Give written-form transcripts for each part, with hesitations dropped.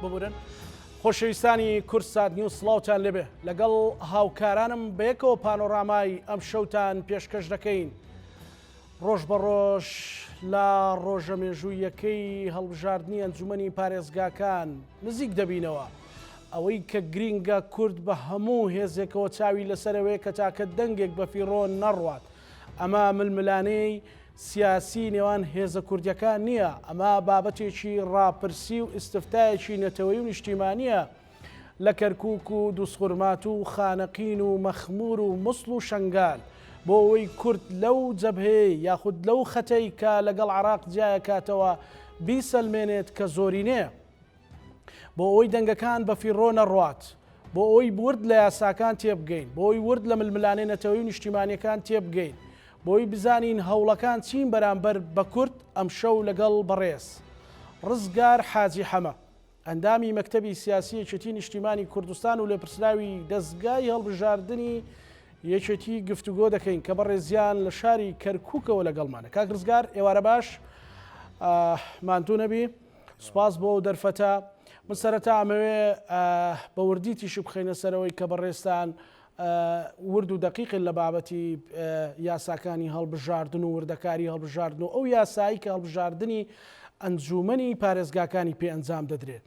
ببورن خۆشەویستانی کوردسات نیوز سڵاوتان لێبێ لەگەڵ هاوکارانم بەیەکەوە پانۆرامای ئەم شەوتان پێشکەش دەکەین ڕۆژ بە ڕۆژ لە ڕۆژە مێژوویەکەی هەڵبژاردنی ئەنجومەنی پارێزگاکان نزیک دەبینەوە ئەوەی کە گرینگە کورد بە هەموو هێزێکەوە چاوی لەسەرەوەیە کە تاکە دەنگێک بە فیڕۆ نەڕوات ئەمە ململانێی سیاسی نێوان هێزە کوردیەکان نییە، ئەمە بابەتێکی ڕاپرسی و ئیستفتایەکی نەتەوەیی و نیشتیمانییە لە کەرکوک و دوزخورماتوو و خانەقین و مەخمور و موسڵ و شەنگال بۆ ئەوەی کورد لەو جەبهەیەی یاخود لەو خەتەی کە لەگەڵ عێراق جیایەکاتەوە بیسەلمێنێت کە زۆرینەیە. بۆ ئەوەی دەنگەکان بەفیڕۆ نەڕوات، بۆ ئەوەی ورد لە یاساکان تێبگەین، بۆ ئەوەی ورد لە ململانێ نەتەوەیی و نیشتیمانییەکان تێبگەین، بۆ ئەوەی بزانین هەوڵەکان چین بەرامبەر بە کورد، ئەمشەو لەگەڵ بەڕێز ڕزگار حاجی حەمە، ئەندامی مەکتەبی سیاسی یەکێتی نیشتیمانی کوردستان و لێپرسراوی دەزگای هەڵبژاردنی یەکێتی گفتوگۆ دەکەین کە بەڕێزیان لە شاری کەرکوکەوە لەگەڵمانە. کاک ڕزگار ئێوارە باش، ماندوو نەبی. سوپاس بۆ ئەو دەرفەتە. من سەرەتا ئەمەوێ بە وردی تیشک بخەینە سەرەوەی کە بەڕێزتان ورد و دەقیقن لە بابەتی یاساکانی هەڵبژاردن و وردەکاری هەڵبژاردن و ئەو یاسایی کە هەڵبژاردنی ئەنجومەنی پارێزگاکانی پێ ئەنجام دەدرێت.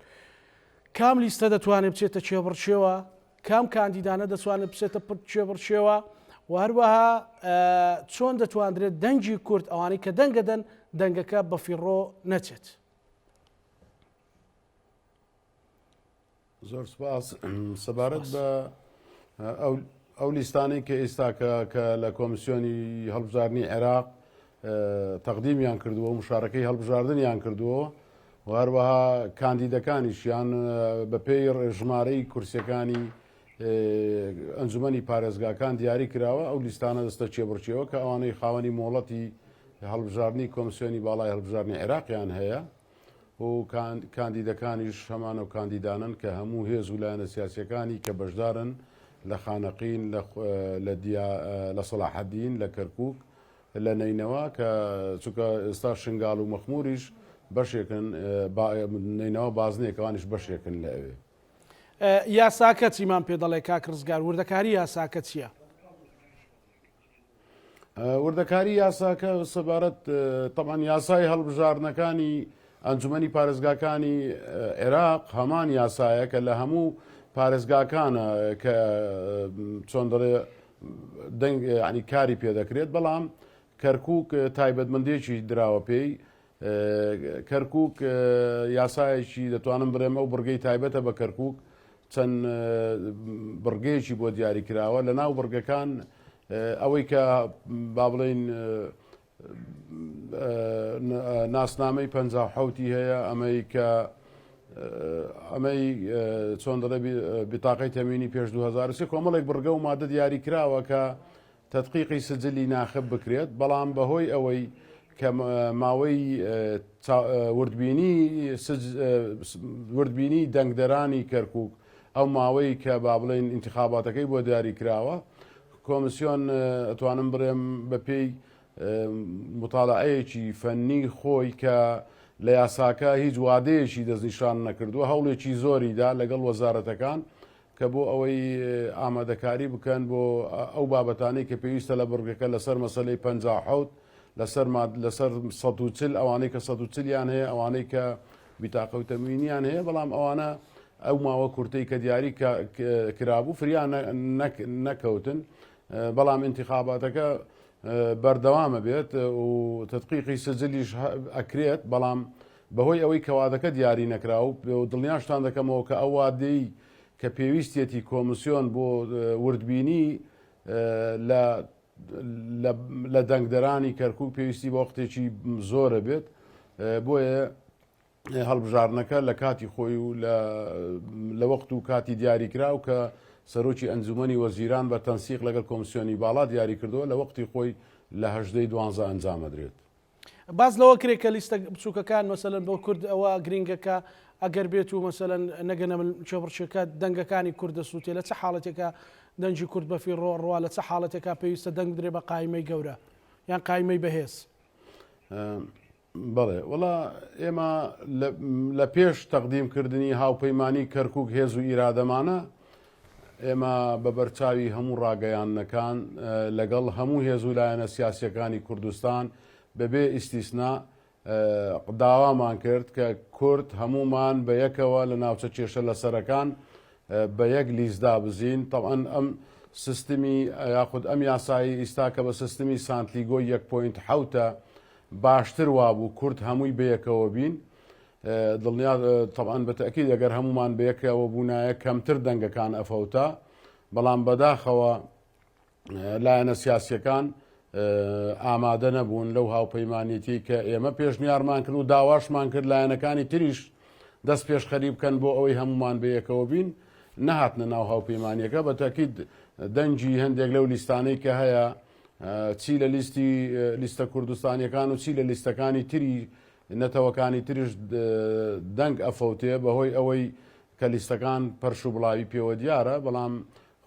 کام لیستە دەتوانێت بچێتە کێبڕکێوە؟ کام کاندیدانە دەتوانێت بچێتە کێبڕکێوە و هەروەها چۆن دەتواندرێت دەنگی کورد ئەوانەی کە دەنگەدەن دەنگەکە بەفیڕۆ نەچێت؟ زۆر سپاس سەبارەت بە ئەو لیستانەی کە ئێستا کە لە کۆمسیۆنی هەڵبژاردنی عێراق تەقدیمیان کردووە و مشارەکەی هەڵبژاردنیان کردووە و هەروەها کاندیدەکانیشیان بەپێی ژمارەی کورسیەکانی ئەنجومەنی پارێزگاکان دیاری کراوە ئەو لیستانە دەستە کێبڕکێوە کە ئەوانەی خاوەنی مۆڵەتی هەڵبژاردنی کۆمسیۆنی باڵای هەڵبژاردنی عێراقیان هەیە و کاندیدەکانیش هەمان ئەو کاندیدانن کە هەموو هێز و لایەنە سیاسیەکانی کە بەشدارن لە خانەقین لە سەڵاحەدین لە کەرکک لە نەینەوا کە چونکە ئێستا شنگال و مەخموریش بەشێکن نەینەوا بازنەیەک ئەوانیش بەشێکن لە ئەوێ. یاساکە چیمان پێ دەڵێ کاک ڕزگار وردەکاری یاساکە چییە؟ وردەکاری یاساکە سەبارەت تەبعەن یاسای هەڵبژاردنەکانی ئەنجومەنی پارێزگاکانی عێراق هەمان یاسایە کە لە هەموو پارێزگاکانە کە چۆن دەڵێ دەنگ ینی کاری پێدەکرێت بەڵام کەرکک تایبەتمەندێکی دراوە پێی کەرکک یاسایەکی دەتوانم بڵێم ئەو بڕگەی تایبەتە بە کەرکک چەند بڕگەیەکی بۆ دیاری کراوە لە ناو بڕگەکان ئەوەی کە با بڵین ناسنامەی 57 هەیە ئەمەی کە ئەمەی چۆن دەڵێ بتاقەی تەمینی پێش 2023 کۆمەڵێک بڕگە و مادە دیاری کراوە کە تەدقیقی سجلی ناخب بکرێت، بەڵام بەهۆی ئەوەی کە ماوەی وردبینی وردبینی دەنگدەرانی کەرکوک ئەو ماوەی کە با بڵێین ئینتخاباتەکەی بۆ دیاری کراوە کۆمسیۆن ئەتوانم بڵێم بە پێی مطالعەیەکی فەنی خۆی کە لە یاساکە هیچ وادەیەکی دەستنیشان نەکردووە هەوڵێکی زۆریدا لەگەڵ وەزارەتەکان کە بۆ ئەوەی ئامادەکاری بکەن بۆ ئەو بابەتانەی کە پێویستە لە بڕگەکە لەسەر مەسەلەی 57 لەسەر ماد لەسەر 140 ئەوانەی کە 140 یان هەیە ئەوانەی کە بیتاقە و تەموینیان هەیە بەڵام ئەوانە ئەو ماوە کورتەی کە دیاری کرابوو فریا نەکەوتن بەڵام انتخاباتەکە بەردەوامە بێت و تدقیقی سجلیش ئەکرێت بەڵام بەهۆی ئەوەی کە وادەکە دیاری نەکرا و دڵنیاشتان دەکەمەوە کە ئەو وادەی کە پێویستیەتی کۆمسیۆن بۆ وردبینی لە لە دەنگدەرانی کەرکوک پێویستی بە وەختێکی زۆرە بێت بۆیە هەڵبژاردنەکە لە کاتی خۆی و لە وەخت و کاتی دیاریکراو کە سەرۆکی ئەنجومەنی وەزیران بە تەنسیق لەگەڵ کۆمسیۆنی باڵا دیاری کردووە لە وەختی خۆی لە هەژدەی دوانزە ئەنجامەدرێت. باس لەوە کرێ کە لیستە بچووکەکان مەسەلەن بۆ کورد ئەوە گرینگە کە ئەگەر بێت و مەسەلەن نەگەنە مل کێبڕکێکە دەنگەکانی کورد دەسووتێ لە چ حاڵەتێکا دەنگی کورد بەفیڕۆ ڕوا لە چ حاڵەتێکا پێویستە دەنگ بدرێ بە قایمەی گەورە یان قایمەی بەهێز؟ بەڵێ وەڵا ئێمە لە پێش تەقدیم کردنی هاوپەیمانی کەرکک هێز و ئیرادەمانە ئێمە بە بەرچاوی هەموو ڕاگەیاندنەکان لەگەڵ هەموو هێز و لایەنە سیاسیەکانی کوردستان بەبێ ئیستیسنا داوامان کرد کە کورد هەموومان بە یەکەوە لە ناوچە کێشە لەسەرەکان بە یەک لیست دابزین تەبعەن ئەم سیستمی یاخود ئەم یاسایی ئیستا کە بە سیستمی سانتلیگۆی یەک point حەوتە باشتر وابوو کورد هەمووی بەیەکەوە بین دڵنیا تەبعەن بە تەئکید ئەگەر هەموومان بەیەکەوە بوونایە کەمتر دەنگەکان ئەفەوتا بەڵام بەداخەوە لایەنە سیاسیەکان ئامادە نەبوون لەو هاوپەیمانێتی کە ئێمە پێشنیارمان کرد و داواشمان کرد لایەنەکانی تریش دەست پێشخەری بکەن بۆ ئەوەی هەمومان بەیەکەوە بین نەهاتنە ناو هاوپەیمانیەکە بە تاکید دەنگی هەندێک لەو لیستانەی کە هەیە چی لە لیستی لیستە کوردستانیەکان و چی لە لیستەکانی تری نەتەوەکانی تریش دەنگ ئەفەوتێ بەهۆی ئەوەی کە لیستەکان پەرش و بڵاوی پێوە دیارە بەڵام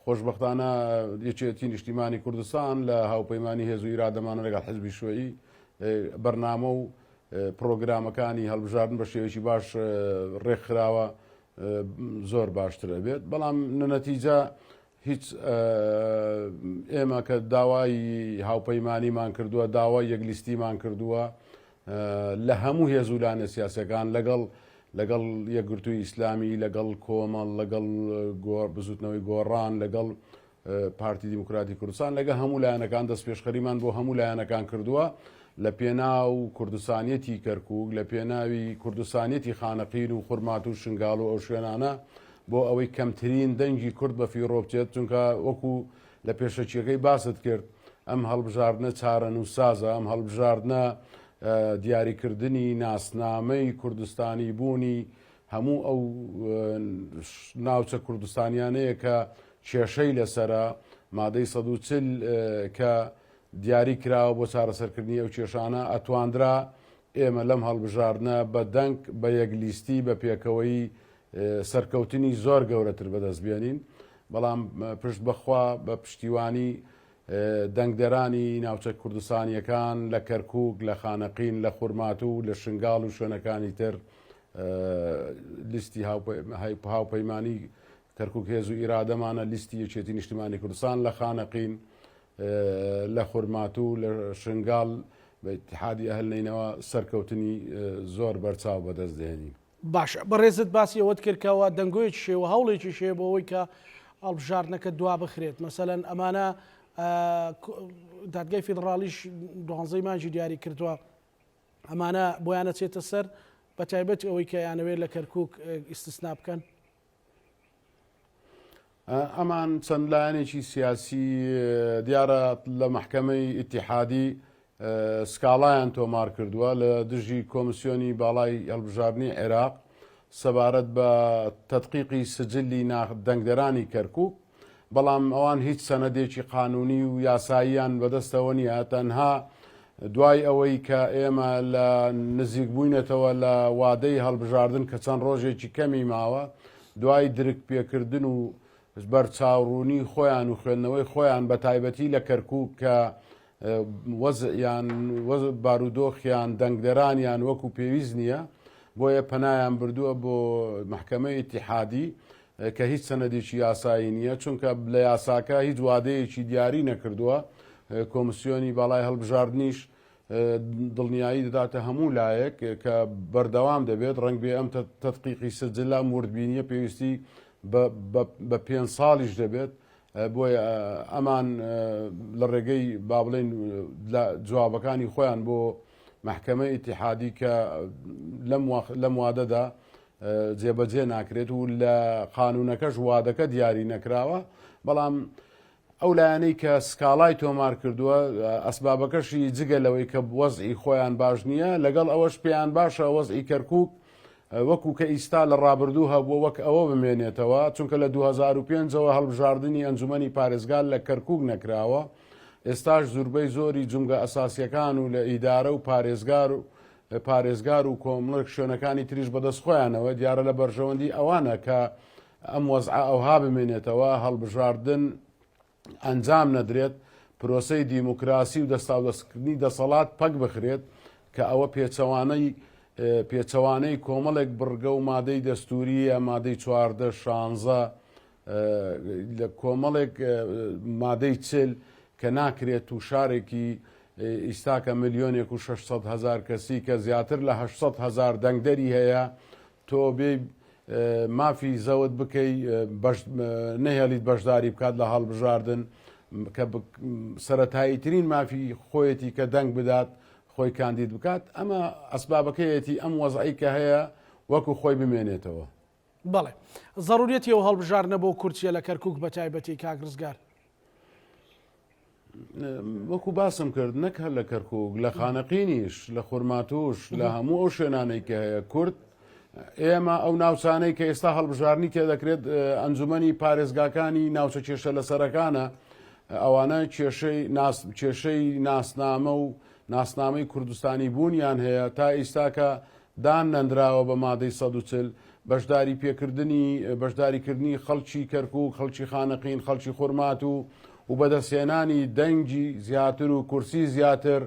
خۆشبەختانە یەکێتی نیشتیمانی کوردستان لە هاوپەیمانی هێز و ئیرادەمانە لەگەڵ حزبی شوعی بەرنامە و پرۆگرامەکانی هەڵبژاردن بە شێوەیەکی باش ڕێکخراوە زۆر باشتر ئەبێت بەڵام نەتیجە هیچ ئێمە کە داوای هاوپەیمانیمان کردووە داوای یەکلیستیمان کردووە لە هەموو هێز و لایەنە سیاسەکان لەگەڵ لەگەڵ یەکگرتووی ئیسلامی لەگەڵ کۆمەڵ لەگەڵ بزوتنەوەی گۆڕان لەگەڵ پارتی دیموکراتی کوردستان لەگە هەموو لایەنەکان دەست پێشخەریمان بۆ هەموو لایەنەکان کردووە لە پێناو کوردستانیەتی کەرکک لە پێناوی کوردستانیەتی خانەقین و خورمات و شنگال و ئەو شوێنانە بۆ ئەوەی کەمترین دەنگی کورد بە فیڕۆ بچێت چونکە وەکو لە پێشەکیەکەی باست کرد ئەم هەڵبژاردنە چارەنووسسازە، ئەم هەڵبژاردنە دیاریکردنی ناسنامەی کوردستانی بوونی هەموو ئەو ناوچە کوردستانیانەیە کە کێشەی لەسەرە، مادەی 140 کە دیاری کراوە بۆ چارەسەرکردنی ئەو کێشانە ئەتواندرا ئێمە لەم هەڵبژاردنە بە دەنگ بە یەک لیستی بە پێکەوەیی سەرکەوتنی زۆر گەورەتر بەدەست بێنین بەڵام پشت بەخوا بە پشتیوانی دەنگدەرانی ناوچە کوردستانیەکان لە کەرکک لە خانەقین لە خورماتوو لە شنگال و شوێنەکانی تر لیستی هاوپەیمانی کەرکک هێز و ئیرادەمانە لیستی یەکێتی نیشتیمانی کوردستان لە خانەقین لە خورماتوو لە شنگال بە ئیتحادی ئەهل نەینەوا سەرکەوتنی زۆر بەرچاو بەدەست دێنین. باشە بەڕێزت باسی ئەوەت کرد کەوا دەنگۆیەکیش هەیە و هەوڵێکیش هەیە بۆ ئەوەی کە هەڵبژاردنەکە دوا بخرێت مەسەلەن ئەمانە دادگای فیدڕاڵیش دوانزەی مانگی دیاری کردووە ئەمانە بۆیان ئەچێتە سەر بە تایبەت ئەوەی کە یانەوێت لە کەرکک ئیستسنا بکەن. ئەمان چەند لایەنێکی سیاسی دیارە لە مەحکەمەی ئیتیحادی سکاڵایان تۆمار کردووە لە دژی کۆمسیۆنی باڵای هەڵبژاردنی عێراق سەبارەت بە تەدقیقی سجلی دەنگدەرانی کەرکوک بەڵام ئەوان هیچ سەنەدێکی قانونی و یاساییان بەدەستەوە نییە تەنها دوای ئەوەی کە ئێمە لە نزیک بووینەتەوە لە وادەی هەڵبژاردن کە چەند ڕۆژێکی کەمی ماوە دوای درک پێکردن و بەرچاوڕوونی خۆیان و خوێندنەوەی خۆیان بە تایبەتی لە کەرکوک کە وەزعیان بارودۆخیان دەنگدەرانیان وەکو پێویست نییە بۆیە پەنایان بردووە بۆ مەحکەمەی ئیتیحادی کە هیچ سەنەدێکی یاسایی نییە چونکە لە یاساکە هیچ وادەیەکی دیاری نەکردووە کۆمسیۆنی باڵای هەڵبژاردنیش دڵنیایی دەداتە هەموو لایەک کە بەردەوام دەبێت، ڕەنگبێ ئەم تەدقیقی سجلە، ئەم وردبینییە پێویستی بە پێنج ساڵیش دەبێت، بۆیە ئەمان لە ڕێگەی با بڵێین لە جوابەکانی خۆیان بۆ مەحکەمەی ئیتیحادی کە لەم وادەدا جێبەجێ ناکرێت و لە قانونەکەش وادەکە دیاری نەکراوە، بەڵام ئەو لایەنەی کە سکاڵای تۆمار کردووە ئەسبابەکەشی جگە لەوەی کە وەزعی خۆیان باش نییە لەگەڵ ئەوەش پێیان باشە وەزعی کەرکک وەکو کە ئیستا لە ڕابردوو هەبووە وەک ئەوە بمێنێتەوە چونکە لە 2005ەوە هەڵبژاردنی ئەنجومەنی پارێزگار لە کەرکک نەکراوە ئێستاش زوربەی زۆری جومگە ئەساسیەکان و لە ئیدارە و پارێزگار و پارێزگار و کۆمەڵێک شوێنەکانی تریش بەدەست خۆیانەوە دیارە لە بەرژەوەندی ئەوانە کە ئەم وەزعە ئەوها بمێنێتەوە، هەڵبژاردن ئەنجام نەدرێت، پرۆسەی دیموکراسی و دەستاودەستکردنی دەسەڵات پەک بخرێت. کە ئەوە پێچەوانەی پێچەوانەی کۆمەڵێک بڕگە و مادەی دەستوورییە، مادەی 14، شانزە، لە کۆمەڵێک مادەی 40 کە ناکرێت و شارێکی ئیستاکە ملیۆنێک و 600 هەزار کەسی کە زیاتر لە 800 هەزار دەنگدەری هەیە تۆ بێی مافی زەوت بکەی نەهێڵیت بەشداری بکات لە هەڵبژاردن کە سەتایی ترین مافی خۆیەتی کە دەنگ بدات خۆی کاندید بکات ئەمە ئەسبابەکەیەتی ئەم وەزعی کە هەیە وەکو خۆی بمێنێتەوە. بەڵێ. زەروریەتی ئەو هەڵبژاردنە بۆ کورد چیە لە کەرکوک بە تایبەتی کاک ڕزگار؟ وەکو باسم کرد نەک هەر لە کەرکک لە خانەقینیش لە خورماتوش لە هەموو ئەو شوێنانەی کە هەیە کورد ئێمە ئەو ناوچانەی کە ئێستا هەڵبژارنی تێدەکرێت ئەنجومەنی پارێزگاکانی ناوچە کێشە لەسەرەکانە ئەوانە کێشەی ناس کێشەی ناسنامە و ناسنامەی کوردستانی بوونیان هەیە تا ئیستاکە دان نەنراوە بە مادەی 140 بەشداری پێکردنی بەشداریکردنی خەڵکی کەرکوک، خەڵکی خانەقین، خەڵکی خورماتوو و بەدەستهێنانی دەنگی زیاتر و کورسی زیاتر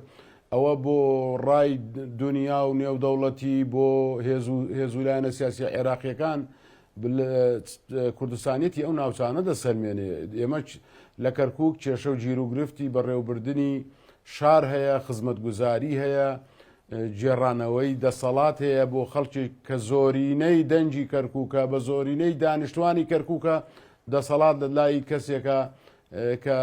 ئەوە بۆ ڕای دونیا و نێودەوڵەتی بۆ هێز و هێز و لایەنە سیاسیە عێراقیەکان کوردستانیەتی ئەو ناوچانە دەسەلمێنێ. ئێمە لە کەرکوک کێشە و گیروگرفتی بەڕێوبردنی شار هەیە، خزمەتگوزاری هەیە، گێڕانەوەی دەسەڵات هەیە بۆ خەڵکێک کە زۆرینەی دەنگی کەرکووکە، بە زۆرینەی دانیشتوانی کەرکووکە، دەسەڵات لە لای کەسێکە کە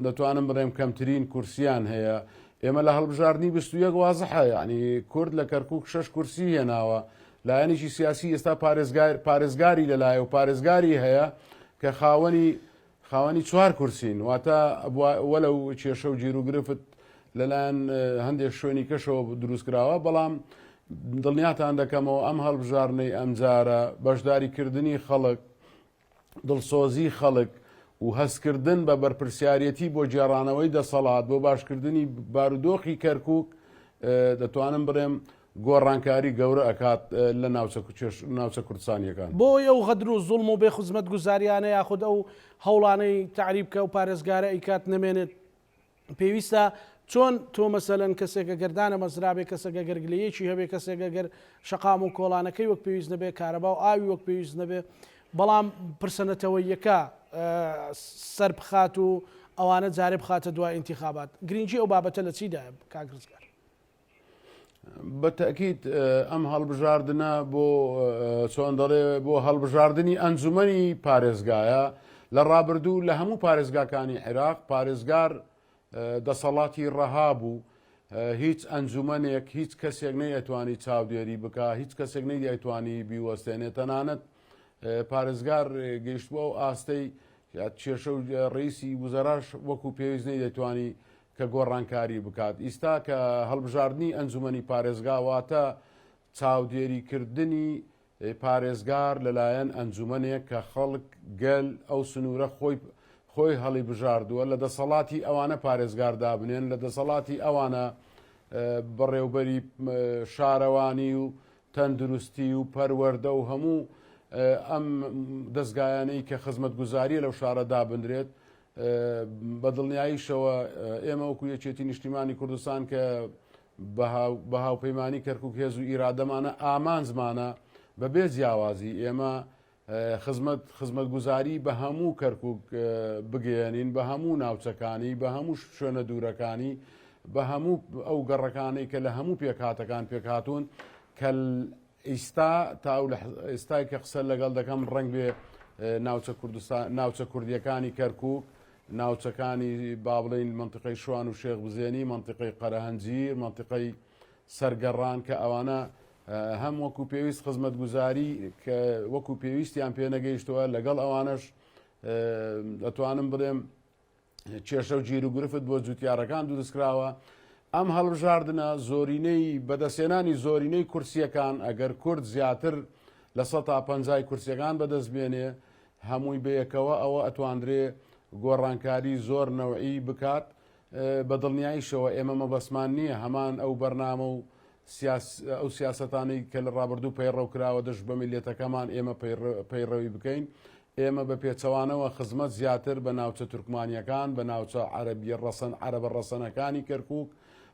دەتوانم بڵێم کەمترین کورسیان هەیە. ئێمە لە هەڵبژاردنی 21 وازحە یعنی کورد لە کەرکووک شەش کورسی هێناوە. لایەنێکی سیاسی ئێستا پارێزگار پارێزگاری لەلایە و پارێزگاری هەیە کە خاوەنی خاوەنی چوار کورسین، واتە وەلەو کێشە و گیروگرفت لەلایەن هەندێک شوێنی کەشەوە دروستکراوە، بەڵام دڵنیاتان دەکەمەوە ئەم هەڵبژاردنەی ئەمجارە بەشداریکردنی خەڵک، دڵسۆزی خەڵک و هەستکردن بە بەرپرسیارێتی بۆ گێڕانەوەی دەسەڵات بۆ باشکردنی بارودۆخی کەرکوک دەتوانم بڵێم گۆڕانکاری گەورە ئەکات لە ناوچە کوردستانیەکان. بۆ ئەوەی ئەو غەدر و زوڵم و بێ خزمەتگوزاریانە یاخود ئەو هەوڵانەی تەعریب کە ئەو پارێزگارە ئەیکات نەمێنێت پێویستە چۆن تۆ مەسەلەن کەسێک ئەگەر دانەمەزرابێ کەسێک ئەگەر گلەیەکی هەبێ کەسێک ئەگەر شەقام و کۆڵانەکەی وەک پێویست نەبێ کارەبا و ئاوی وەک پێویست نەبێ بەڵام پرسە نەتەوەییەکە سەر بخات و ئەوانە جارێ بخاتە دوای ئینتیخابات گرنگی ئەو بابەتە لە چیدایە کاک ڕزگار؟ بە تەئکید ئەم هەڵبژاردنە بۆ چۆن دەڵێ بۆ هەڵبژاردنی ئەنجومەنی پارێزگایە لە ڕابردوو لە هەموو پارێزگاکانی عێراق پارێزگار دەسەڵاتی ڕەها بوو هیچ ئەنجومەنێک هیچ کەسێک نەیەتوانی چاودێری بکە هیچ کەسێک نەیەتوانی بیوەستێنێ تەنانەت پارێزگار گەیشتبوو ئەو ئاستەی کێشە و ڕیسی وزەراش وەکو پێویست نەیدەتوانی کە گۆڕانکاری بکات ئیستا کە هەڵبژاردنی ئەنجومەنی پارێزگا واتە چاودێری کردنی پارێزگار لەلایەن ئەنجومەنێک کە خەڵک گەل ئەو سنوورە خۆی خۆی هەڵی بژاردووە لە دەسەڵاتی ئەوانە پارێزگار دابنێن لە دەسەڵاتی ئەوانە بەڕێوبەری شارەوانی و تەندروستی و پەروەردە و هەموو ئەم دەستگایانەی کە خزمەتگوزاریە لەو شارە دابنرێت بە دڵنیاییشەوە ئێمە وەکو یەکێتی نیشتیمانی کوردستان کە بە هاوپەیمانی کەرکک هێز و ئیرادەمانە ئامانجمانە بەبێ جیاوازی ئێمە خزمەت خزمەتگوزاری بە هەموو کەرکک بگەیەنین بە هەموو ناوچەکانی بە هەموو شوێنە دوورەکانی بە هەموو ئەو گەڕەکانەی کە لە هەموو پێکهاتەکان پێکهاتوون کە ئیستا تا ئەو ئێستای کە قسە لەگەڵ دەکەم ڕەنگ بێ ناوچە کوردستان ناوچە کوردیەکانی کەرکک ناوچەکانی با بڵین منطقەی شوان و شێخ بزێنی منطقەی قەرەهەنجیر منطقەی سەرگەڕان کە ئەوانە هەم وەکو پێویست خزمەتگوزاری کە وەکو پێویستیان پێنەگەیشتووە لەگەڵ ئەوانەش دەتوانم بڵێم کێشە و گیروگرفت بۆ جوتیارەکان دروستکراوە، ئەم هەڵبژاردنە زۆرینەی بەدەستهێنانی زۆرینەی کورسییەکان ئەگەر کورد زیاتر لە سەتا پەنجای کورسیەکان بەدەست بێنێ هەمووی بەیەکەوە ئەوە ئەتواندرێ گۆڕانکاری زۆر نەوعی بکات بە دڵنیاییشەوە ئێمە مەبەستمان نییە هەمان ئەو بەرنامە و ئەو سیاسەتانەی کە لە ڕابردوو پەیڕەو کراوە دژ بە میللەتەکەمان ئێمە پەیڕەوی بکەین، ئێمە بە پێچەوانەوە خزمەت زیاتر بە ناوچە تورکمانییەکان، بە ناوچە عەرەبییە ڕەسەن عەرەبە ڕەسەنەکانی کەرکووک،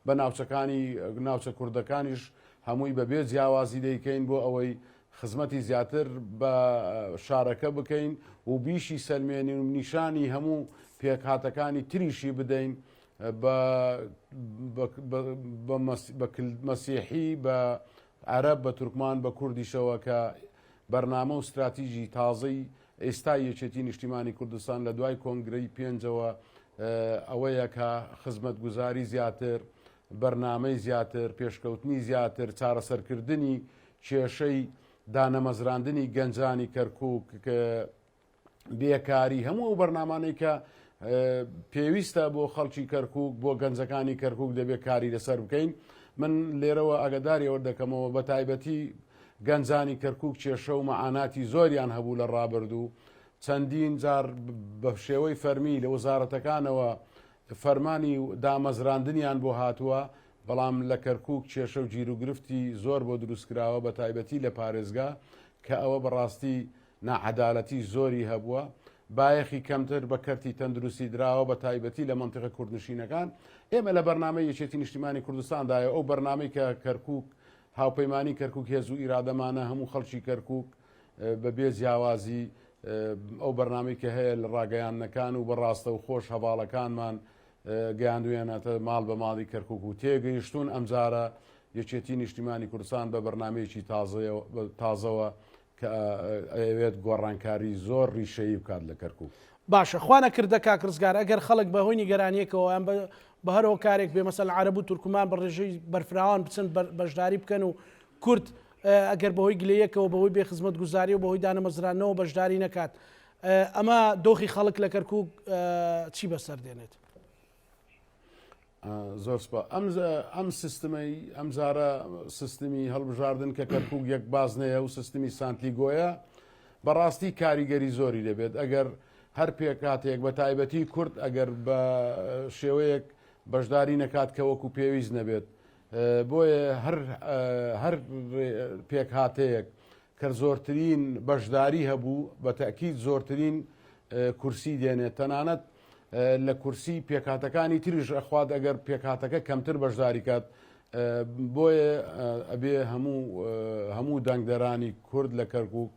بە ناوچەکانی ناوچە کوردەکانیش هەمووی بە بێ جیاوازی دەیکەین بۆ ئەوەی خزمەتی زیاتر بە شارەکە بکەین و بیشی سەلمێنین و نیشانی هەموو پێکهاتەکانی تریشی بدەین بە مەسیحی بە عەرەب بە تورکمان بە کوردیشەوە کە بەرنامە و ستراتیژی تازەی ئێستای یەکێتی نیشتیمانی کوردستان لە دوای کۆنگرەی پێنجەوە ئەوەیە کە خزمەتگوزاری زیاتر، بەرنامەی زیاتر، پێشکەوتنی زیاتر، چارەسەرکردنی کێشەی دانەمەزراندنی گەنجانی کەرکوک، بێکاری، هەموو ئەو بەرنامانەی کە پێویستە بۆ خەڵکی کەرکوک، بۆ گەنجەکانی کەرکوک دەبێت کاری لەسەر بکەین. من لێرەوە ئاگداری ئەوە دەکەمەوە بە تایبەتی گەنجانی کەرکوک کێشە و مەعاناتی زۆریان هەبوو لە ڕابردوو، چەندین جار بە شێوەی فەرمی لە وەزارەتەکانەوە فەرمانی دامەزراندنیان بۆ هاتووە، بەڵام لە کەرکوک کێشە و گیروگرفتی زۆر بۆ دروستکراوە بە تایبەتی لە پارێزگا کە ئەوە بەڕاستی ناعەدالەتی زۆری هەبووە، بایەخی کەمتر بە کەرتی تەندروستی دراوە بە تایبەتی لە مەنتیقە کوردنشینەکان. ئێمە لە بەرنامەی یەکێتی نیشتیمانی کوردستاندایە ئەو بەرنامەی کە کەرکوک هاوپەیمانی کەرکوک هێز و ئیرادەمانە هەموو خەڵکی کەرکوک بە بێ جیاوازی ئەو بەرنامەی کە هەیە لە ڕاگەیاندنەکان و بە ڕاستەوخۆش هەڤاڵەکانمان گەیاندویانەتە ماڵ بە ماڵی کەرکوک و تێگەیشتوون ئەمجارە یەکێتی نیشتیمانی کوردستان بە بەرنامەیەکی تازەوە کە ئەیەوێت گۆڕانکاری زۆر ڕیشەیی بکات لە کەرکوک. باشە خوا نەکردە کاک ڕزگار ئەگەر خەڵک بە هۆی نیگەرانیەکەوە یان بە هەر هۆکارێک بێ مەسەلەن عەرەب و تورکمان بە ڕێژەی بەرفراوان بچن بەشداری بکەن و کورد ئەگەر بەهۆی گلەیەکەوە بەهۆی بێ خزمەتگوزاری و بەهۆی دانەمەزراندنەوە بەشداری نەکات ئەمە دۆخی خەڵک لە کەرکوک چی بەسەر دێنێت؟ زۆر سپا ئەم ئەم سیستمەی ئەمجارە سیستمی هەڵبژاردن کە کەرکک یەک بازنەیە و سیستمی سانتلیگۆیە بەڕاستی کاریگەری زۆری دەبێت ئەگەر هەر پێکاتێک بە تایبەتی کورد ئەگەر بە شێوەیەک بەشداری نەکات کە وەکو پێویست نەبێت بۆیە هەر هەر پێکهاتەیەک کە زۆرترین بەشداری هەبوو بە تەئکید زۆرترین کورسی دێنێت تەنانەت لە کورسی پێکهاتەکانی تریش ئەخوات ئەگەر پێکهاتەکە کەمتر بەشداری کات بۆیە ئەبێ هەموو هەموو دەنگدەرانی کورد لە کەرکک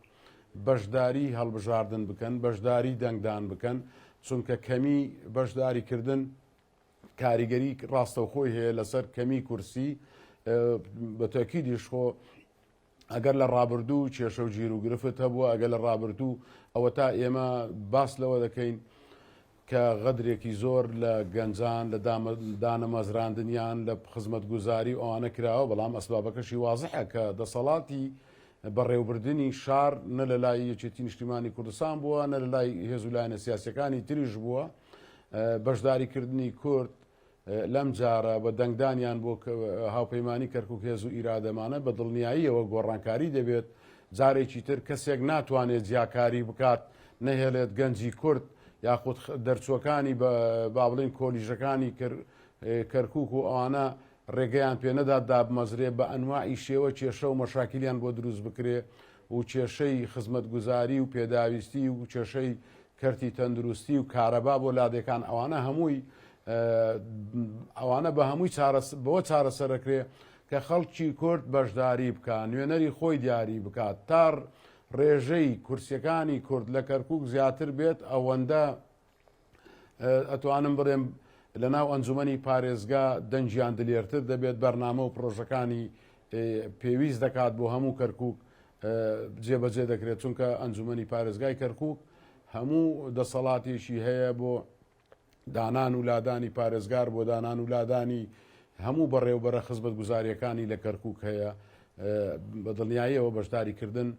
بەشداری هەڵبژاردن بکەن بەشداری دەنگدان بکەن چونکە کەمی بەشداریکردن کاریگەری ڕاستەوخۆی هەیە لەسەر کەمی کورسی بە تەکیدیش خۆ ئەگەر لە ڕابردوو کێشە و گیروگرفت هەبووە، ئەگەر لە ڕابردوو ئەوەتا ئێمە باس لەوە دەکەین کە غەدرێکی زۆر لە گەنجان لە دانەمەزراندنیان لە خزمەتگوزاری و ئەوانە کراوە، بەڵام ئەسبابەکەشی وازحە کە دەسەڵاتی بەڕێوبردنی شار نە لە لای یەکێتی نیشتیمانی کوردستان بووە، نە لە لای هێز و لایەنە سیاسیەکانی تریش بووە. بەشداریکردنی کورد لەم جارە بە دەنگدانیان بۆ هاوپەیمانی کەرکوک هێز و ئیرادەمانە بە دڵنیاییەوە گۆڕانکاری دەبێت، جارێکی تر کەسێک ناتوانێت جیاکاری بکات نەهێڵێت گەنجی کورد یاخود دەرچووەکانی با بڵێین کۆلیژەکانی کەرکوک و ئەوانە ڕێگەیان پێ نەدات دابمەزرێ بە ئەنواعی شێوە کێشە و مەشاکیلیان بۆ دروست بکرێ و کێشەی خزمەتگوزاری و پێداویستی و کێشەی کەرتی تەندروستی و کارەبا بۆ لادێکان ئەوانە هەمووی ئەوانە بە هەمووی بەوە چارەسەرەکرێ کە خەڵکی کورد بەشداری بکە نوێنەری خۆی دیاری بکات تا ڕێژەی کورسیەکانی کورد لە کەرکک زیاتر بێت ئەوەندە ئەتوانم بڵێم لە ناو ئەنجومەنی پارێزگا دەنگیان دلێرتر دەبێت بەرنامە و پرۆژەکانی پێویست دەکات بۆ هەموو کەرکک جێبەجێ دەکرێت چونکە ئەنجومەنی پارێزگای کەرکک هەموو دەسەڵاتێکی هەیە بۆ دانان و لادانی پارێزگار بۆ دانان و لادانی هەموو بەڕێوبەرە خزمەتگوزاریەکانی لە کەرکک هەیە بە دڵنیاییەوە بەشداریکردن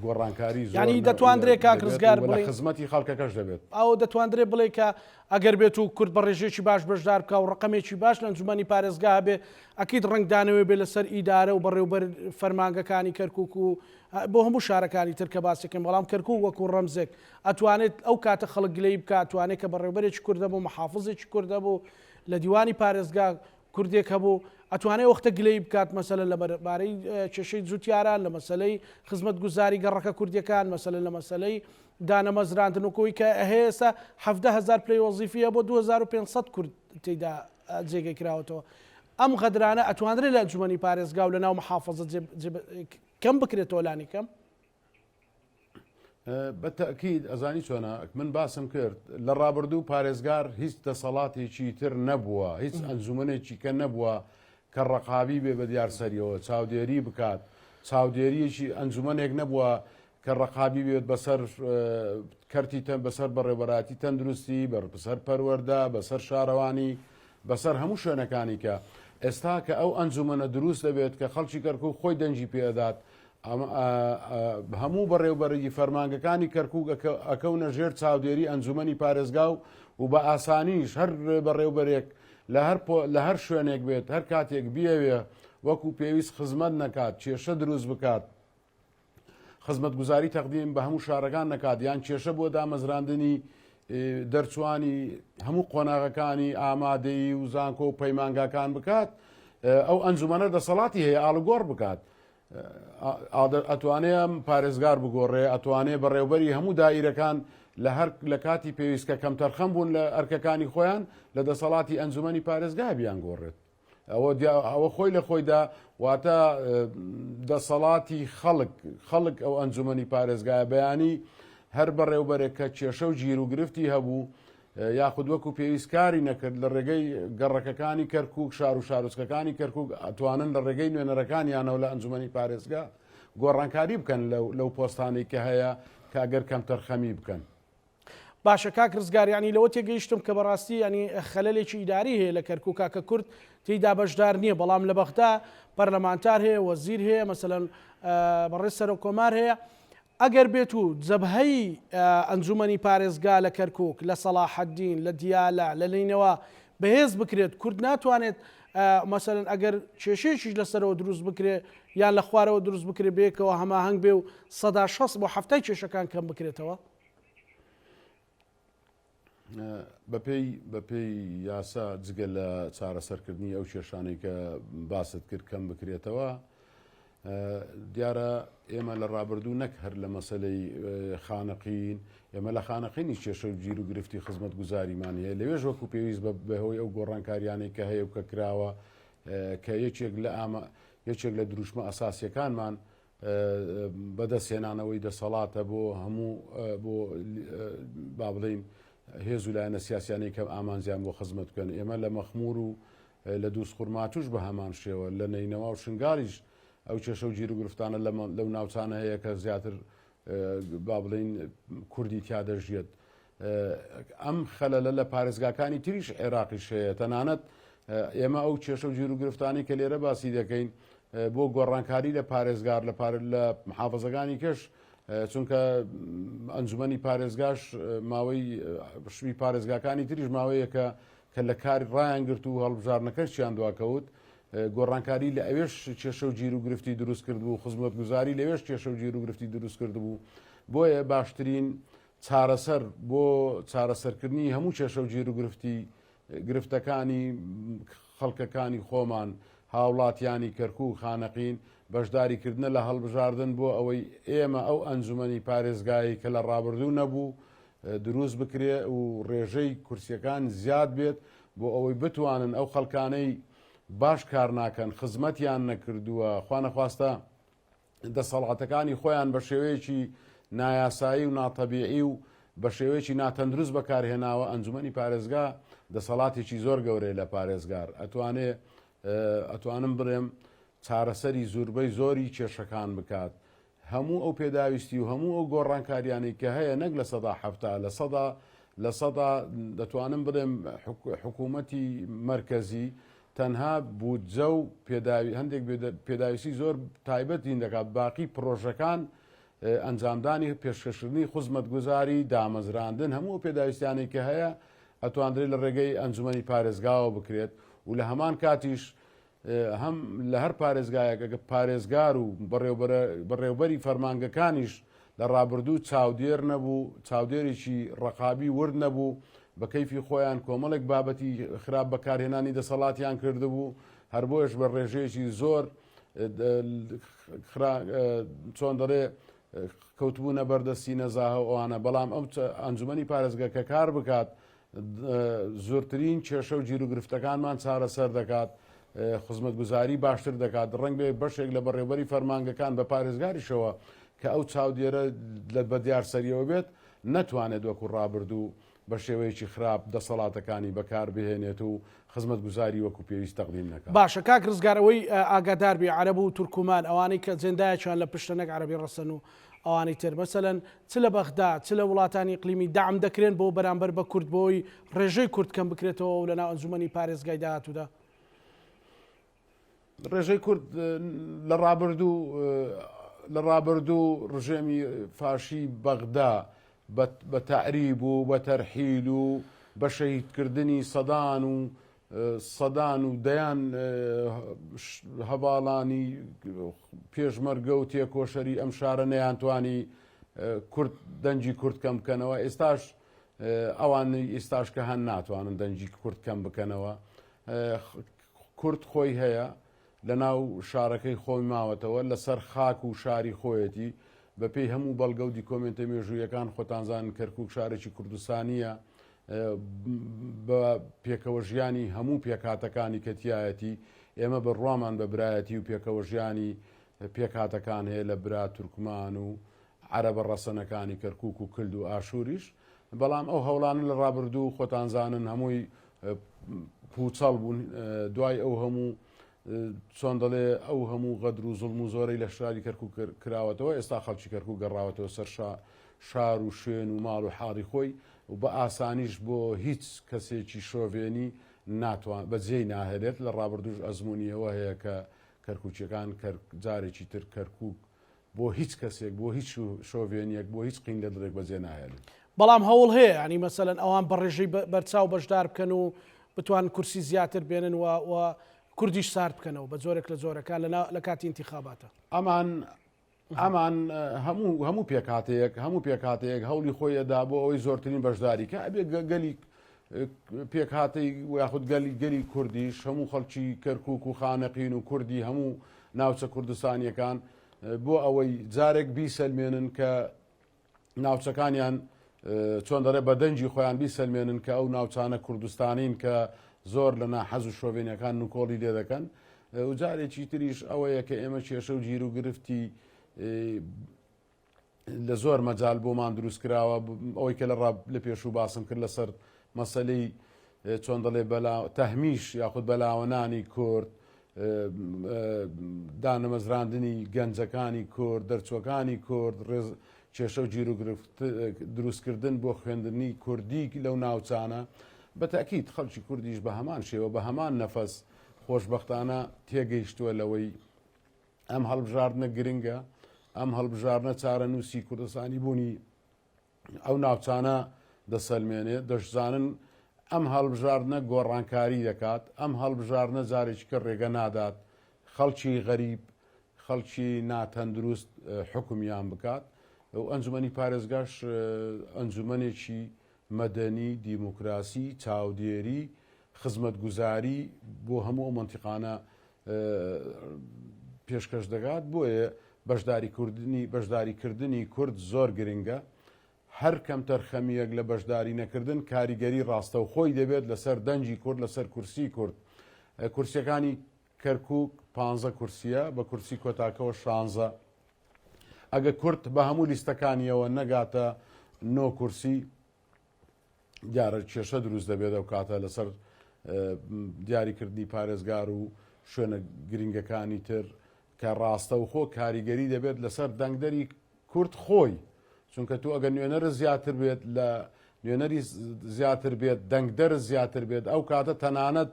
گۆڕانکاری زۆر یانی دەتواندرێ کاک ڕزگار بڵێ خزمەتی خەڵکەکەش دەبێت. ئەوە دەتواندرێ بڵێ کە ئەگەر بێت و کورد بە ڕێژەیەکی باش بەشدار بکا و ڕەقەمێکی باش لە ئەنجومەنی پارێزگا هەبێ ئەکید ڕەنگدانەوەی بێ لەسەر ئیدارە و بەڕێوبەر فەرمانگەکانی کەرکوک و بۆ هەموو شارەکانی تر کە باسی کەین بەڵام کەرکوک وەکو ڕەمزێک ئەتوانێت ئەو کاتە خەڵک گلەیی بکا ئەتوانێت کە بەڕێوبەرێکی کورد هەبوو محافزێکی کورد هەبوو لە دیوانی پارێزگا کوردێک هەبوو ئەتوانێ وەختە گلەیی بکات مەسەلەن لە بارەی کێشەی جوتیاران لە مەسەلەی خزمەتگوزاری گەڕەکە کوردیەکان مەسەلەن لە مەسەلەی دانەمەزراندن وەکو ئەوەی کە هەیە ئێستا 17 هەزار پلەی وەزیفی هەیە بۆ 2500 کورد تێیدا جێگەی کراوەتەوە. ئەم غەدرانە ئەتوانرێت لە ئەنجومەنی پارێزگا و لە ناو محافظە کەم بکرێتەوە لانی کەم؟ بە تەئکید ئەزانی چۆنە من باسم کرد لە ڕابردوو پارێزگار هیچ دەسەڵاتێکی تر نەبووە هیچ ئەنجومەنێکی کە نەبووە کە ڕقابی بێ بە دیار سەریەوە چاودێری بکات چاودێریەکی ئەنجومەنێک نەبووە کە ڕقابی بێت بەسەر کەرتی تەن بەسەر بەڕێوەبەرایەتی تەندروستی بەسەر پەروەردە بەسەر شارەوانی بەسەر هەموو شوێنەکانی کە ئێستا کە ئەو ئەنجومەنە دروست دەبێت کە خەڵکی کەرکک خۆی دەنگی پێدات هەموو بەڕێوبەریی فەرمانگەکانی کەرکوک ئەکەونە ژێر چاودێری ئەنجومەنی پارێزگا و و بە ئاسانیش هەر بەڕێوبەرێک لە هەر لە هەر شوێنێک بێت هەر کاتێک بیەوێ وەکو پێویست خزمەت نەکات کێشە دروست بکات خزمەتگوزاری تەقدیم بە هەموو شارەکان نەکات یان کێشە بۆ دامەزراندنی دەرچوانی هەموو قۆناغەکانی ئامادەیی و زانکۆ و پەیمانگاکان بکات ئەو ئەنجومەنە دەسەڵاتی هەیە ئاڵوگۆڕ بکات ئەتوانێ پارێزگار بگۆڕێ ئەتوانێ بەڕێوبەری هەموو دائیرەکان لە هەر لە کاتی پێویست کە کەمتەرخەم بوون لە ئەرکەکانی خۆیان لە دەسەڵاتی ئەنجومەنی پارێزگا بیان گۆڕێت ئەوە ئەوە خۆی لە خۆیدا واتە دەسەڵاتی خەڵک خەڵک ئەو ئەنجومەنی پارێزگایە بەیانی هەر بەڕێوبەرێک کە کێشە و گیر و گرفتی هەبوو یاخود وەکو پێویست کاری نەکرد لە ڕێگەی گەڕەکەکانی کەرکوک شار و شارۆچکەکانی کەرکوک ئەتوانن لە ڕێگەی نوێنەرەکانیانەوە لە ئەنجومەنی پارێزگا گۆڕانکاری بکەن لەو پۆستانەی کە هەیە کە ئەگەر کەمتەرخەمی بکەن. باشە کاک ڕزگار یانی لەوە تێگەیشتم کە بەڕاستی یانی خەلەلێکی ئیداری هەیە لە کەرکوکا کە کورد تێیدا بەشدار نییە بەڵام لە بەغدا پەرلەمانتار هەیە وەزیر هەیە مەسەلەن بەڕێز سەرۆک کۆمار هەیە ئەگەر بێت و جەبهەی ئەنجومەنی پارێزگا لە کەرکوک، لە سەڵاحەدین، لە دیالە، لە نەینەوا بەهێز بکرێت، کورد ناتوانێت مەسەلەن ئەگەر کێشەیەکیش لە سەرەوە دروست بکرێت یان لە خوارەوە دروست بکرێت بەیەکەوە هەماهەنگ بێ و 60% بۆ حەفتای کێشەکان کەم بکرێتەوە؟ بەپێی بەپێی یاسا جگە لە چارەسەرکردنی ئەو کێشانەی کە باست کرد کەم بکرێتەوە دیارە ئێمە لە ڕابردوو نەک هەر لە مەسلەی خانەقین ئێمە لە خانەقینی کێشە و گیر و گرفتی خزمەت گوزاریمان هەیە لەوێش وەکو پێویست بە بەهۆی ئەو گۆڕانکاریانەی کە هەیە و کە کراوە کە یەکێک لە ئامە یەکێک لە دروشمە ئەساسیەکانمان بەدەستهێنانەوەی دەسەڵاتە بۆ هەموو بۆ با بڵین هێز و لایەنە سیاسیانەی کە ئامانجیان بۆ خزمەت بکەن ئێمە لە مەخمور و لە دووس خورماتوش بە هەمان شێوە لە نەینەوا و شنگالیش ئەو کێشە و گیروگرفتانە لەو ناوچانە هەیە کە زیاتر با بڵین کوردی تیا دەژیێت ئەم خەلەلە لە پارێزگاکانی تریش عێراقیش هەیە تەنانەت ئێمە ئەو کێشە و گیروگرفتانی کە لێرە باسی دەکەین بۆ گۆڕانکاری لە پارێزگار لە پار لە محافزەکانی کەش چونکە ئەنجومەنی پارێزگاش ماوەی شوی پارێزگاکانی تریش ماوەیەکە کە لە کاری ڕایان گرت و هەڵبژاردنەکەشیان دواکەوت گۆڕانکاری لە ئەوێش کێشە و گیروگرفتی دروست کردبوو خزمەتگوزاری لەوێش کێشە و گیروگرفتی دروست کردبوو بۆیە باشترین چارەسەر بۆ چارەسەرکردنی هەموو کێشە و گیروگرفتی گرفتەکانی خەڵکەکانی خۆمان، هاوڵاتیانی کەرکوک، خانەقین، بەشداریکردنە لە هەڵبژاردن بۆ ئەوەی ئێمە ئەو ئەنجومەنی پارێزگایەی کە لە ڕابردوو نەبوو دروست بکرێ و ڕێژەی کورسیەکان زیاد بێت بۆ ئەوەی بتوانن ئەو خەڵکانەی باش کار ناکەن خزمەتیان نەکردووە خوانەخواستە دەسەڵاتەکانی خۆیان بە شێوەیەکی نایاسایی و ناتەبیعی و بە شێوەیەکی ناتەندروست بەکارهێناوە، ئەنجومەنی پارێزگا دەسەڵاتێکی زۆر گەورەیە لە پارێزگار ئەتوانێ ئەتوانم بڵێم چارەسەری زوربەی زۆری کێشەکان بکات هەموو ئەو پێداویستی و هەموو ئەو گۆڕانکاریانەی کە هەیە نەک 70% لە سەدا دەتوانم بڵێم حکوومەتی مەرکەزی تەنها بودجە و پێداوی هەندێک پێداویستی زۆر تایبەت دین دەکات باقی پڕۆژەکان ئەنجامدانی پێشکەشکردنی خزمەتگوزاری دامەزراندن هەموو ئەو پێداویستیانەی کە هەیە ئەتواندرێت لە ڕێگەی ئەنجومەنی پارێزگاوە بکرێت و لە هەمان کاتیش هەم لە هەر پارێزگایەک ئەگە پارێزگار و بەڕێوبەری فەرمانگەکانیش لە ڕابردوو چاودێر نەبوو، چاودێرێکی ڕەقابی ورد نەبوو، بە کەیفی خۆیان کۆمەڵێک بابەتی خراپ بەکارهێنانی دەسەڵاتیان کردبوو، هەر بۆیەش بە ڕێژەیەکی زۆر چۆن دەڵێ کەوتبوونە بەردەستی نەزاهە و ئەوانە، بەڵام ئەو ئەنجومەنی پارێزگە کە کار بکات زۆرترین کێشە و گیروگرفتەکانمان چارەسەر دەکات. خزمەتگوزاری باشتر دەکات، ڕەنگبێ بەشێک لە بەڕێوبەری فەرمانگەکان بە پارێزگاریشەوە کە ئەو چاودێرە لە بەدیار سەریەوە بێت نەتوانێت وەکو ڕابردوو بە شێوەیەکی خراپ دەسەڵاتەکانی بەکار بهێنێت و خزمەتگوزاری وەکو پێویست تەقدیم نەکات. باشە کاک ڕزگار ئەوەی ئاگادار بی عەرەب و تورکومان ئەوانەی کە ئەجێندایەکیان لە پشتە نەک عەرەبی ڕەسەن و ئەوانەی تر مەسەلەن چ لە بەغدا چ لە وڵاتانی ئیقلیمی دەعم دەکرێن بۆ بەرامبەر بە کورد بۆی ڕێژەی کورد کەم بکرێتەوە و لەناو ئەنجومەنی پارێزگای داهاتوودا؟ ڕێژەی کورد لە ڕابردوو لە ڕابردوو ڕژێمی فاشی بەغدا بە تەعریب و بە تەرحیل و بە شەهیدکردنی سەدان و سەدان و دەیان هەڤاڵانی پێشمەرگە و تێکۆشەری ئەم شارە نەیانتوانی کورد دەنگی کورد کەم بکەنەوە ئێستاش ئەوان ئێستاش کە هەن ناتوانن دەنگی کورد کەم بکەنەوە کورد خۆی هەیە لە ناو شارەکەی خۆی ماوەتەوە لەسەر خاک و شاری خۆیەتی بەپێی هەموو بەڵگە و دیکۆمێنتە مێژوویەکان خۆتانزان کەرکک شارێکی کوردستانیە بە پێکەوەژیانی هەموو پێکهاتەکانی کە تیایەتی، ئێمە بڕوامان بە برایەتی و پێکەوەژیانی پێکهاتەکان هەیە لە برا تورکمان و عەرەبە ڕەسەنەکانی کەرکوک و کلد و ئاشوریش، بەڵام ئەو هەوڵانە لە ڕابردوو خۆتان زانن هەمووی پوچەڵ بوون، دوای ئەو هەموو چۆن دەڵێ ئەو هەموو غەدر و زوڵم و زۆرەی لە شاری کەرکوک کراوەتەوە ئێستا خەڵکی کەرکوک گەڕاوەتەوە سەر شار و شوێن و ماڵ و حاڵی خۆی و بە ئاسانیش بۆ هیچ کەسێکی شۆڤێنی ناتوان بەجێی ناهێلێت لە ڕابردووش ئەزموونی ئەوە هەیە کە کەرکوکیەکان کەر جارێکی تر کەرکوک بۆ هیچ کەسێک بۆ هیچ شۆڤێنیەک بۆ هیچ قین لە دڵێک بەجێ ناهێلن. بەڵام هەوڵ هەیە یانی مەسەلەن ئەوان بە ڕێژەی بەرچاو بەشدار بکەن و بتوانن کورسی زیاتر بێنن و و کوردیش سارد بکەنەوە بە جۆرێک لە جۆرەکان لە لە کاتی ئینتیخاباتە. ئەمان ئەمان هەموو هەموو پێکهاتەیەک هەموو پێکهاتەیەک هەوڵی خۆی ئەدا بۆ ئەوەی زۆرترین بەشداری کە ئەبێ گەلی پێکهاتەی یاخود گەلی گەلی کوردیش هەموو خەڵکی کەرکک و خانەقین و کوردی هەموو ناوچە کوردستانیەکان بۆ ئەوەی جارێک بیسەلمێنن کە ناوچەکانیان چۆن دەڵێ بە دەنگی خۆیان بیسەلمێنن کە ئەو ناوچانە کوردستانین کە زۆر لە ناحەز و شۆڤێنیەکان نکۆڵی لێ دەکەن و جارێکی تریش ئەوەیە کە ئێمە کێشە و گیر و گرفتی لە زۆر مەجال بۆمان دروست کراوە ئەوەی کە لە ڕاب لە پێشوو باسم کرد لەسەر مەسلەی چۆن دەڵێ بەلا تەهمیش یاخود بەلاوەنانی کورد دانەمەزراندنی گەنجەکانی کورد، دەرچووەکانی کورد، ڕێز کێشە و گیروگرفت دروستکردن بۆ خوێندنی کوردی لەو ناوچانە، بە تەئکید خەڵکی کوردیش بە هەمان شێوە بە هەمان نەفەس خۆشبەختانە تێگەیشتووە لەوەی ئەم هەڵبژاردنە گرنگە، ئەم هەڵبژاردنە چارەنووسی کوردستانی بوونی ئەو ناوچانە دەسەلمێنێ، دەشزانن ئەم هەڵبژاردنە گۆڕانکاری دەکات، ئەم هەڵبژاردنە جارێکی کە ڕێگە نادات خەڵکی غەریب، خەڵکی ناتەندروست حوکمیان بکات و ئەنجومەنی پارێزگاش ئەنجومەنێکی مەدەنی، دیموکراسی، چاودێری، خزمەتگوزاری بۆ هەموو ئەو مەنتیقانە پێشکەش دەکات، بۆیە بەشداریکردنی بەشداریکردنی کورد زۆر گرنگە، هەر کەمتەرخەمییەک لە بەشداری نەکردن کاریگەری ڕاستەوخۆی دەبێت لەسەر دەنگی کورد لەسەر کورسی کورد، کورسیەکانی کەرکوک پانزە کورسیە بە کورسی کۆتاکەوە شانزە، ئەگە کورد بە هەموو لیستەکانیەوە نەگاتە نۆ کورسی دیارە کێشە دروست دەبێت ئەو کاتە لەسەر دیاریکردنی پارێزگار و شوێنە گرنگەکانی تر کە ڕاستەوخۆ کاریگەری دەبێت لەسەر دەنگدەری کورد خۆی چونکە تۆ ئەگەر نوێنەر زیاتر بێت لە نوێنەری زیاتر بێت دەنگدەر زیاتر بێت ئەو کاتە تەنانەت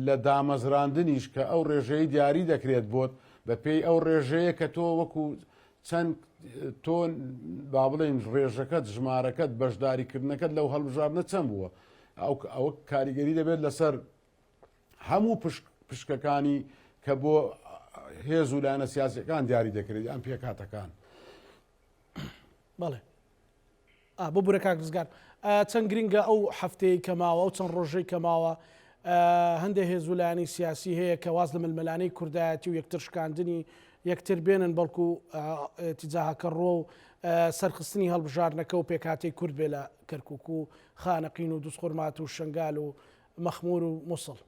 لە دامەزراندنیش کە ئەو ڕێژەی دیاری دەکرێت بۆت بە پێی ئەو ڕێژەیە کە تۆ وەکو چەند تۆ با بڵێین ڕێژەکەت ژمارەکەت بەشداریکردنەکەت لەو هەڵبژاردنە چەند بووە ئەو ئەوە کاریگەری دەبێت لەسەر هەموو پشک پشکەکانی کە بۆ هێز و لایەنە سیاسەکان دیاری دەکرێت یان پێکهاتەکان. بەڵێ ببورە کاک ڕزگار چەند گرنگە ئەو هەفتەیەی کە ماوە ئەو چەند ڕۆژەی کە ماوە هەندێک هێز و لایەنی سیاسی هەیە کە واز لە ململانێی کوردایەتی و یەکتر شکاندنی یەکتر بێنن بەڵکو تجاهەکە ڕۆ و سەرخستنی هەڵبژاردنەکە و پێکهاتەی کورد بێ لە کەرکک و خانەقین و دوزخورمات و شنگال و مەخمور و موسڵ.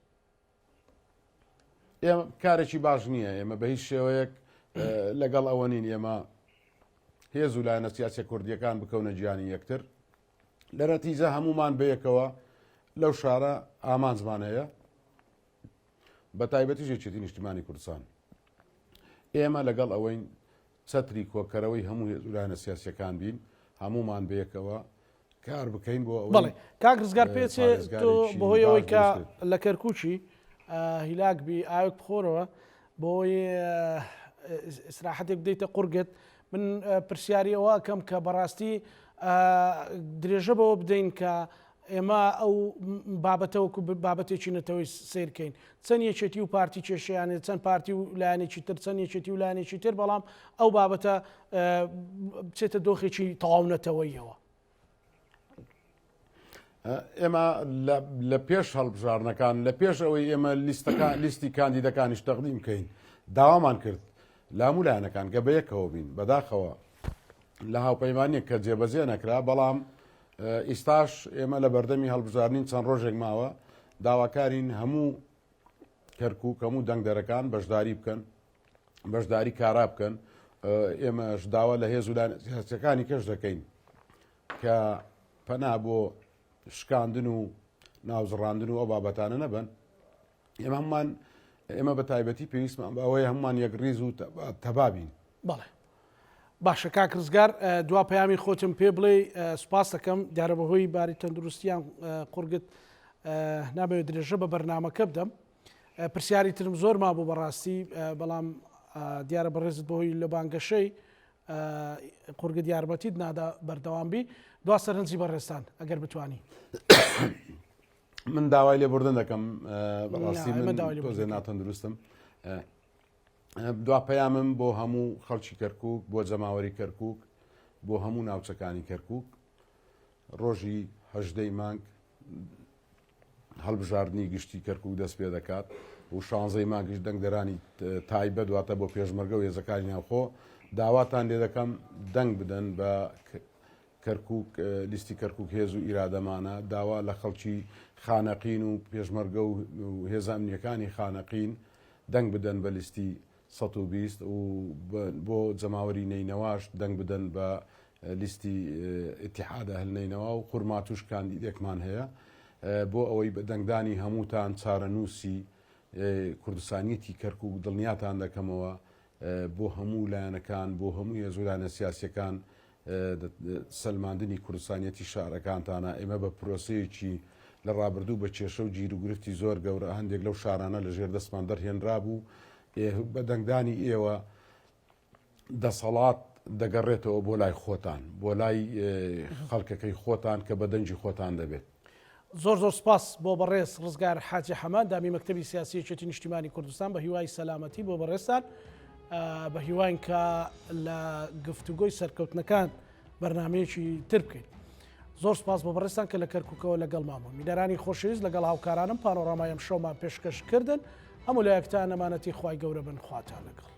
ئێمە کارێکی باش نییە ئێمە بە هیچ شێوەیەک لەگەڵ ئەوە نین ئێمە هێز و لایەنە سیاسیە کوردیەکان بکەونە گیانی یەکتر لە نەتیجە هەمومان بەیەکەوە لەو شارە ئامانجمان هەیە بە تایبەتیش یەکێتی نیشتیمانی کوردستان ئێمە لەگەڵ ئەوەین چەتری کۆکەرەوەی هەموو هێز و لایەنە سیاسیەکان بین هەمومان بەیەکەوە کار بکەین بۆ ئەوەی بەڵێ کاک ڕزگار پێچێ تۆ پارێزگارێکی بەهۆی ئەوەی باش کە دروست بێت. لە کەرکوکی هیلاک بی ئاوێک بخۆرەوە بۆی ئیسراحەتێک بدەیتە قورگت من پرسیاری ئەوە ئەکەم کە بەڕاستی درێژە بەوە بدەین کە ئێمە ئەو بابەتە وەکو بابەتێکی نەتەوەی سیرکەین چەند یەکێتی و پارتی کێشیانێ چەند پارتی و لایەنێکی تر چەند یەکێتی و لایەنێکی تر بەڵام ئەو بابەتە بچێتە دۆخێکی تەواو نەتەوەیەوە. ئێمە لە پێش هەڵبژاردنەکان لە پێش ئەوەی ئێمە لیستەکان لیستی کاندیدەکانیش تەقدیم بکەین داوامان کرد لامو لایەنەکان کە بەیەکەوە بین بەداخەوە لە هاوپەیمانیەک کە جێبەجێ نەکرا بەڵام ئیستاش ئێمە لە بەردەمی هەڵبژاردنین چەند ڕۆژێک ماوە داواکارین هەموو کەرکک هەموو دەنگدەرەکان بەشداری بکەن بەشداری کارا بکەن ئێمەش داوا لە هێز و سیاسەکانی کەش دەکەین کە پەنا بۆ شکاندن و ناوزڕاندن و ئەو بابەتانە نەبن ئێمە هەمومان ئێمە بە تایبەتی پێویستمان بە ئەوەیە هەمومان یەکڕیز و تەبابین. بەڵێ باشە کاک ڕزگار دوا پەیامی خۆتم پێ بڵێ سوپاس دەکەم دیارە بەهۆی باری تەندروستیان قورگت نامەوێت درێژە بە بەرنامەکە بدەم پرسیاری ترم زۆر مابوو بەڕاستی بەڵام دیارە بەڕێزت بەهۆی لە بانگەشەی قورگت یارمەتیت نادا بەردەوام بی دوا سەرنجی بەڕێزتان ئەگەر بتانی. من داوای لێبوردن دەکەم بەڕاستی من تۆزێ ناتەندروستم دوا پەیامم بۆ هەموو خەڵکی کەرکک بۆ جەماوەری کەرکک بۆ هەموو ناوچەکانی کەرکک ڕۆژی هەژدەی مانگ هەڵبژاردنی گشتی کەرکک دەست پێ دەکات و شانزەی مانگیش دەنگدەرانی تایبەت واتە بۆ پێشمەرگە و هێزەکانی ناوخۆ داواتان لێ دەکەم دەنگ بدەن بە کەرکوک، لیستی کەرکوک هێز و ئیرادەمانە، داوا لە خەڵکی خانەقین و پێشمەرگە و هێزە ئەمنییەکانی خانەقین دەنگ بدەن بە لیستی 120 و بۆ جەماوەری نەینەواش دەنگ بدەن بە لیستی ئیتیحاد ئەهل نەینەوا و خورماتوش کاندیدێکمان هەیە بۆ ئەوەی بە دەنگدانی هەمووتان چارەنووسی کوردستانیەتی کەرکوک دڵنیاتان دەکەمەوە بۆ هەموو لایەنەکان بۆ هەموو هێز و لایەنە سیاسیەکان سەلماندنی کوردستانیەتی شارەکانتانە، ئێمە بە پرۆسەیەکی لە ڕابردوو بە کێشە و گیروگرفتی زۆر گەورە هەندێک لەو شارانە لە ژێر دەستمان دەرهێنرابوو، بە دەنگدانی ئێوە دەسەڵات دەگەڕێتەوە بۆ لای خۆتان، بۆ لای خەڵکەکەی خۆتان کە بە دەنگی خۆتان دەبێت. زۆر زۆر سپاس بۆ بەڕێز ڕزگار حاجی حەمە ئەندامی مەکتەبی سیاسی یەکێتی نیشتیمانی کوردستان بە هیوای سەلامەتی بۆ بەڕێزتان بە هیواین کە لە گفتوگۆی سەرکەوتنەکان بەرنمەیەکی تر بکەین. زۆر سپاس بۆ بەڕێزتان کە لە کەرکووکەوە لەگەڵمان بوون. بینەرانی خۆشەویست لەگەڵ هاوکارانم پانۆرامای ئەمشەومان پێشکەش کردن. هەموو لایەکتان ئەمانەتی خوای گەورە بن خواتان لەگەڵ.